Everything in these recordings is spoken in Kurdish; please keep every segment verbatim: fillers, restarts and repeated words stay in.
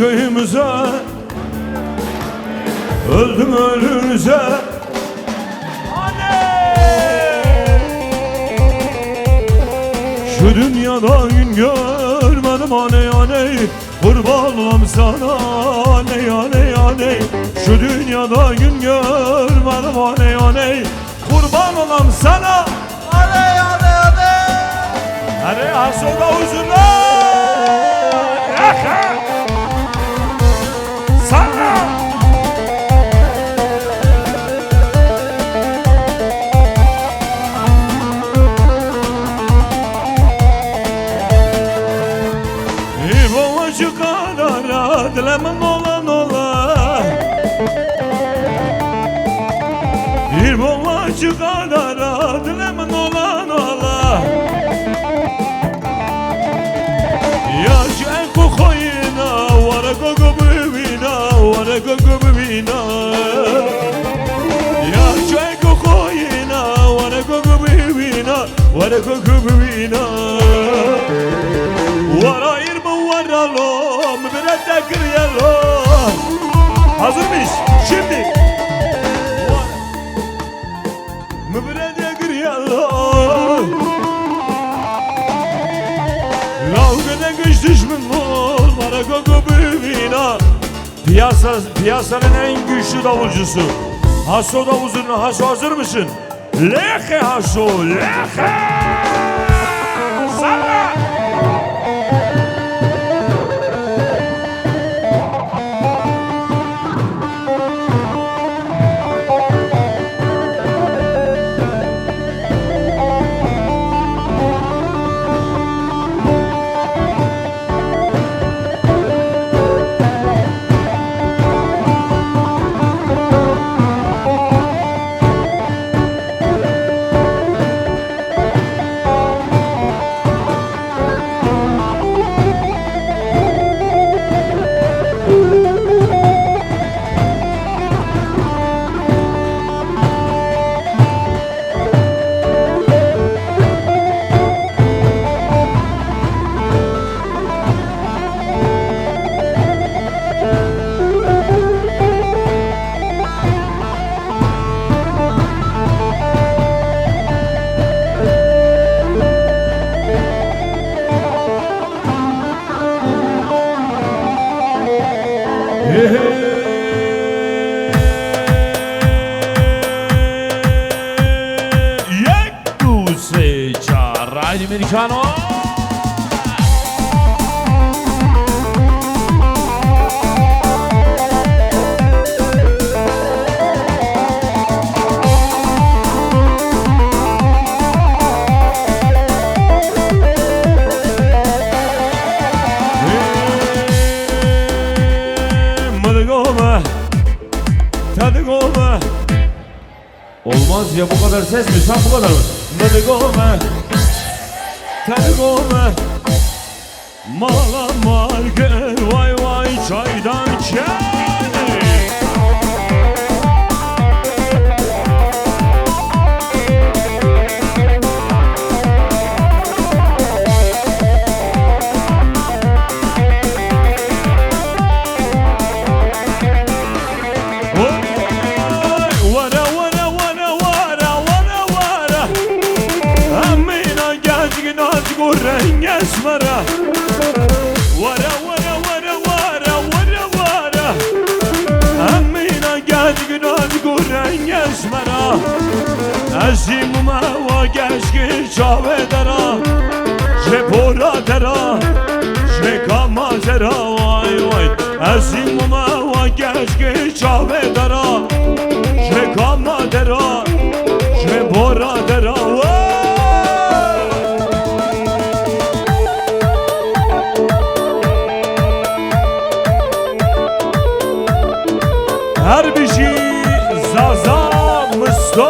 Köyümüze öldüm ölünüze. Şu dünyada gün görmedim aney aney. Kurban olam sana aney aney aney. Şu dünyada gün görmedim aney aney. Kurban olam sana. Aney aney aney. Erê Haso Davuzuna. Ehe. Sana. Îbo çi kadar dilê min nola nola. Îbo çi kadar dilê min nola nola. Ya çek û xoyina, were gogo bibîna, were gogo bibîna. Ya çek û xoyina, were gogo bibîna, were gogo bibîna. Were îr mi were lo, mi bire de giriye lo. Hazır mıyız? Şimdi. Mi bire de giriye lo. Law gene güç düşmün ol, were gogo bibîna. Piyasa, piyasanın en güçlü davulcusu. Haso davul zurna. Haso hazır mısın? Lexe Haso, lexe! Salla! Yek, du, sê, çar. Haydi Amerikano. Mıdıgome, tadıgome. Olmaz ya, bu kadar ses mi? Sen bu kadar mı? Mıdıgome, tadıgome. Mala margın vay vay çaydan çay. Oy, wara, wara, wara. Emîna genç, genç, gu reng esmera. Wara, wara, wara, wara, wara, wara. Emîna genç, genç, gu reng esmera. Ez jî mime wa geşkî çavê dera. Ji pora dera. Ji kama dera, vay, vay. Ez jî mime wa geşkî çavê dera, ji kama dera, ji bora dera, wey! Her bijî Zaza Misto.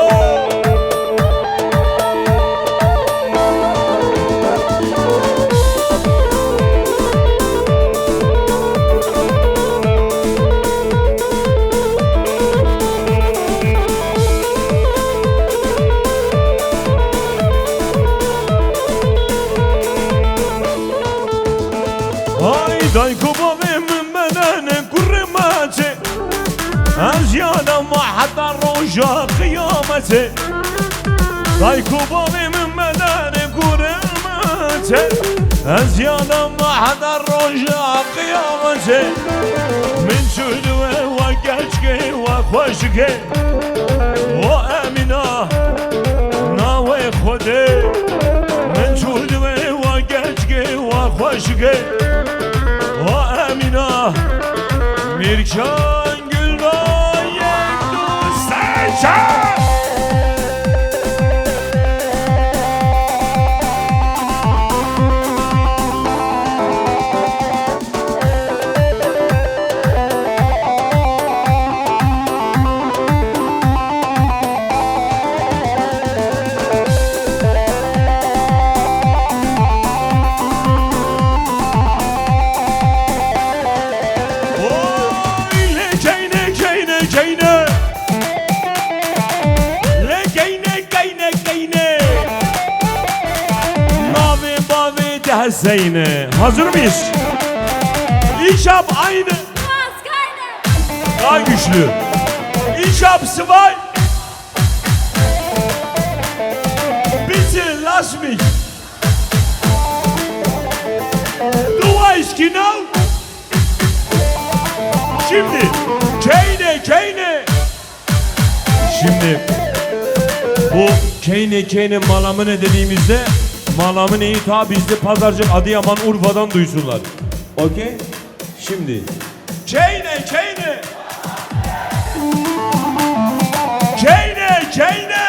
Roja qiyametê, dayk û bavê min me derê guremetê. Ez yada me heta roja qiyametê. Min çû dibe we keçkê we xweşikê. O Emîna, navê Xwedê. Min çû dibe we keçkê we xweşikê. O Emîna, Mîrkan Gülda, yek, du, sê, çar. Oy, lê keyne, keyne, keyne. Lê keyne, keyne, keyne. Navê bavê de Heseyne. Hazır mıyız? Ich hab eine. Daha güçlü. Ich hab zwei. Bitte lass mich. Du weißt genau. Şimdi keyne, keyne. Şimdi bu keyne, keyne, malamine dediğimizde, malamine ta bizde Pazarcık, Adıyaman, Urfa'dan duysunlar. Okey? Şimdi. Keyne, keyne. Keyne, keyne.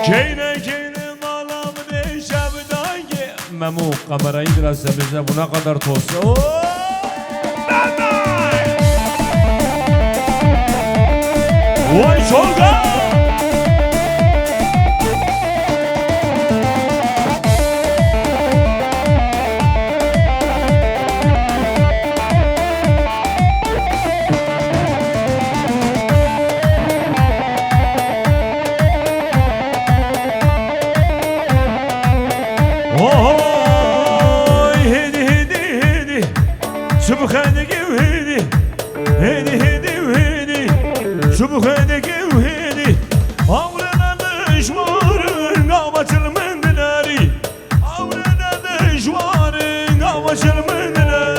Keyne, keyne, malamine şevdange. Memo, kamerayı biraz temizle. Bu ne kadar toz. Oo! Bye bye! Vay Tolga! Oy, hêdî, hêdî, hêdî. Subxedegî hêdî. Hêdî, hêdî, hêdî. Subxedegî hêdî. Awrene dijwarin, gava çil min dinerî. Awrene dijwarin, gava çil min dinerî.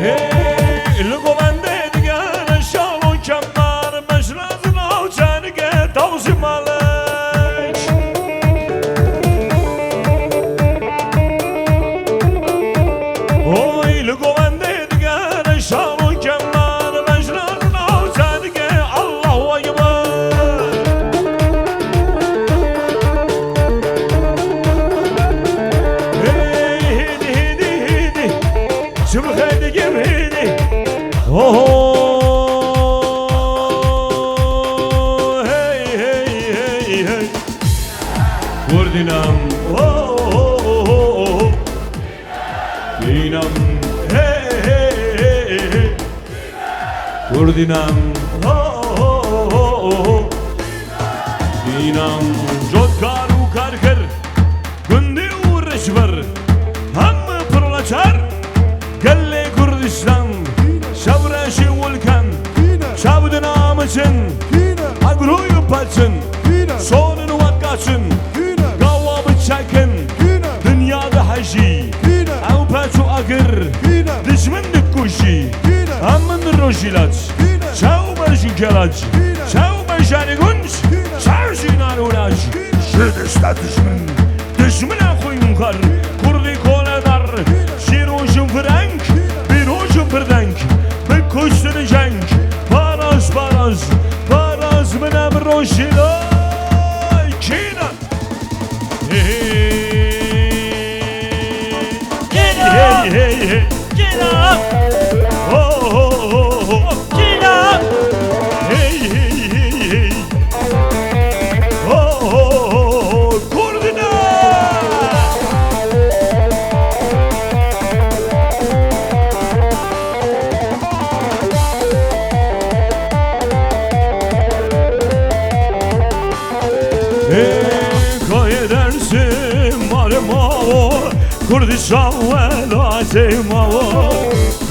Hey, li govendê digere şal û kemar, beşraz navçe dike tawsî malek. Oy, li govendê digere şal û kemar, beşraz navçe dike Allahu Ekber. Hey, hêdî, hêdî, hêdî. Çi bixê digim hêdî. Ho, ho. Hey, hey, hey, hey. Kurdinam. Ho, ho, ho, ho, ho. Dînam. Hey, hey, hey, hey. Kurdinam. Ho, ho, ho, ho. Dînam. Cotkar û karker. Gundî û rêçber, hem proleter, gelê Kurdistan, şevreşî wilken, çav di namiçin, agroyû peçin, sonin wekaçin, gawa biçekin, dinya dihejî, ew peç û agir, dijmin dikujî, em min rojîlaç, çew mej û kelaç, çew mejarî gunc, çew jî nar û lac. Ji desta dijmin, dijmina xwînkar, kurdî koledar, şîr û jin fireng, bîr û jin firdeng, bi kuştin jeng, paraz, paraz, paraz min em rojîlay kînan. Hey, hey, hey, hey, hey. Kînan! Ho, ho, ho, ho! Kînan! Hey, hey, hey, hey! Ho, ho, ho, ho! Kurdina! Kurdistan welatê ma wo,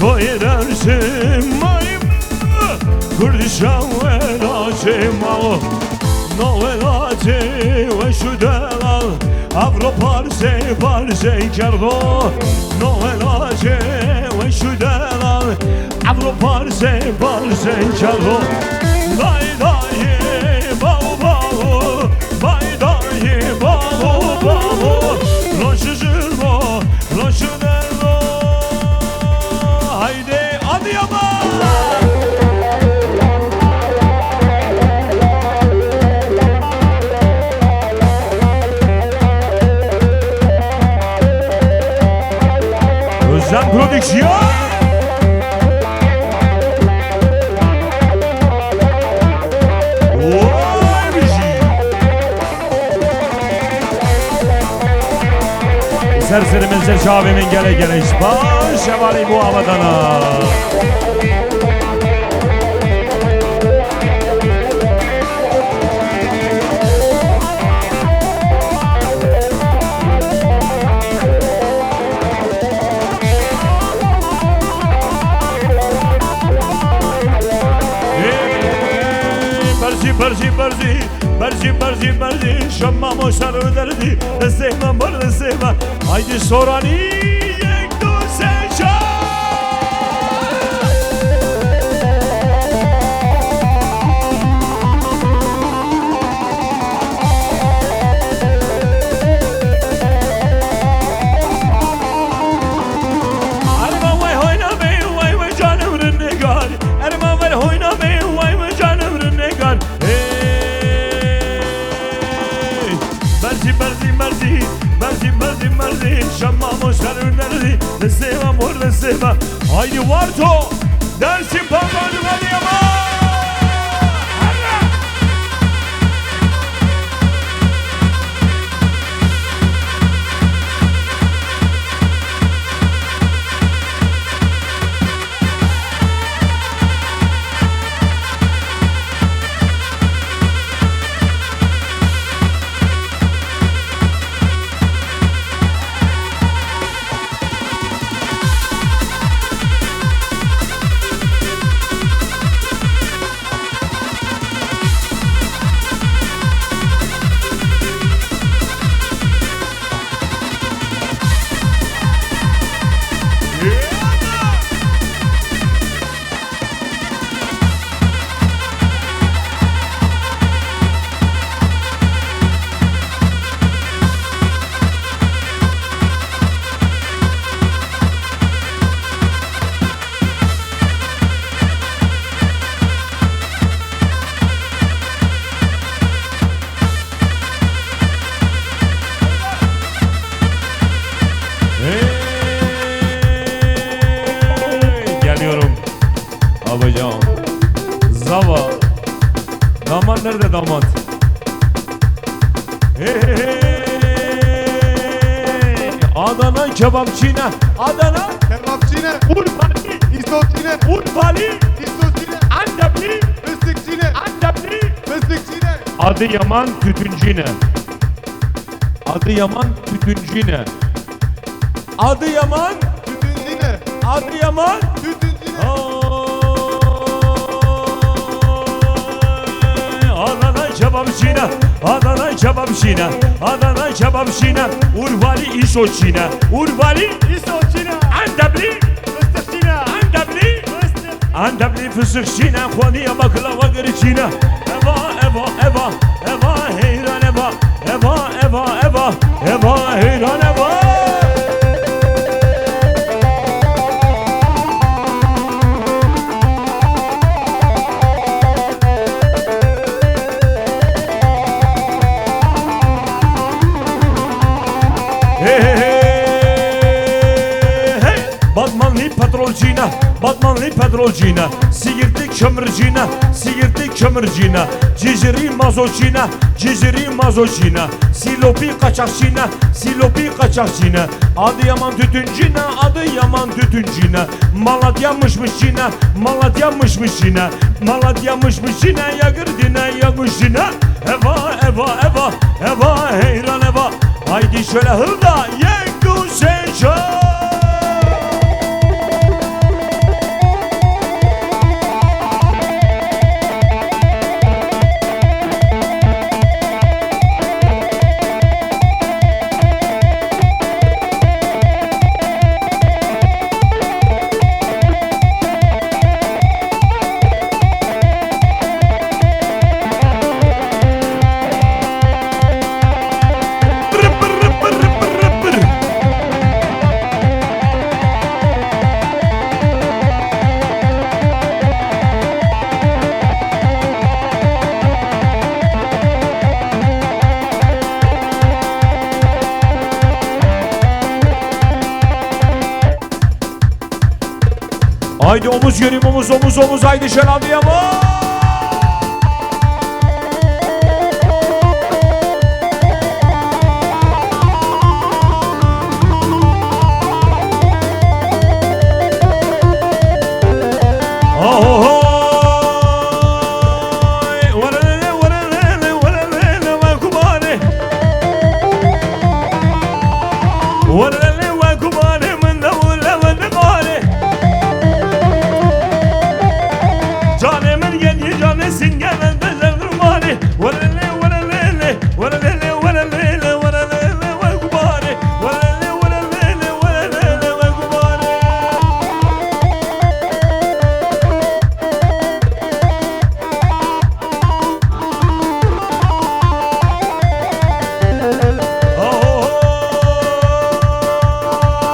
koyê Dêrsim mayî. Kurdistan welatê ma wo, no welatê weş û delal, Ewropa parsê parsê kerdo. No welatê weş û delal, Ewropa parsê parsê kerdo. Dayê dayê, bawo bawo, bay dayê, bawo bawo. Roşi jiro, roşi derdo. Haydi Adıyaman! Özen Prodüksiyon. Vay bizi. Ser serê min, ser çavê min, gelek gelek spas. Şevalê bo avatana. Berzî, berzî, berzî, berzî, berzî, berzî, şemma mo ser û derdî, destê me ber destê me. Haydi soranî, yek, du, sê, çar. Erman vay hoyna bey, vay vay canım rindekar. Erman vay hoyna bey, vay vay canım rindekar. Hey! Berzî, berzî, berzî, berzî, berzî, berzî, şemma mo ser û derdî, destê me mor destê me. Haydi Varto, Dêrsim Pampa, Adıyaman! Hey, geliyorum. Abacan. Zava. Damat nerede damat? Hey, hey, hey. Adana kebapçine. Adana. Kebapçine. Urfalı. İsotçine. Urfalı. İsotçine. Antepli. Fıstıkçine. Antepli. Fıstıkçine. Adıyaman tütüncüne. Adıyaman tütüncüne. Adıyaman. Tütüncüne. Adıyaman. Tütüncüne. Aa. Adana kebapçine. Adana kebapçine. Adana kebapçine. Urfalı İsotçine. Urfalı İsotçine. Antepli. Fıstıkçine. Antepli. Fıstık. Antepli fıstıkçine, xwaniye baklava girçine. Eva, eva, eva, eva, heyran eva. Eva, eva, eva, eva, heyran eva. Hey, hey, hey. Hey. Batmanlı petrolcine, Batmanlı petrolcine, Siirtli kömürcine, Siirtli kömürcine, Ciziri mazotçine, Ciziri mazotçine, Silopi kaçakçine, Silopi kaçakçine, Adıyaman tütüncüne, Adıyaman tütüncüne, Malatya mışmışçine, Malatya mışmışçine, Malatya mışmışçine, ya girdine, ya guşçine. Eva, eva, eva, eva, heyran eva. Haydi şöyle hızla, yek, du, sê, Haydi omuz göreyim, omuz, omuz, omuz, haydi şenaviye bak. Ahohoy! Werelele, werelele, werelele, we kubanê. Werelele, we kubanê, min de wile we diqanê. Canê min gelî, canê singene de zerdirmanê. Werelele, werelele, werelele, werelele, werelele, we kubanê. Werelele, werelele, werelele, we kubanê.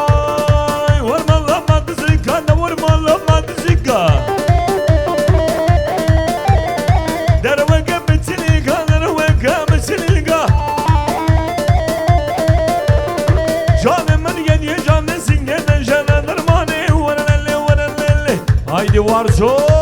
Ahoy, wermala ma dizika, ne wermala ma dizika. Derweke biçilika, derweke biçilika. Canê min geliye, canê singene, jene dermanê, werelele, werelele. Haydi Warso.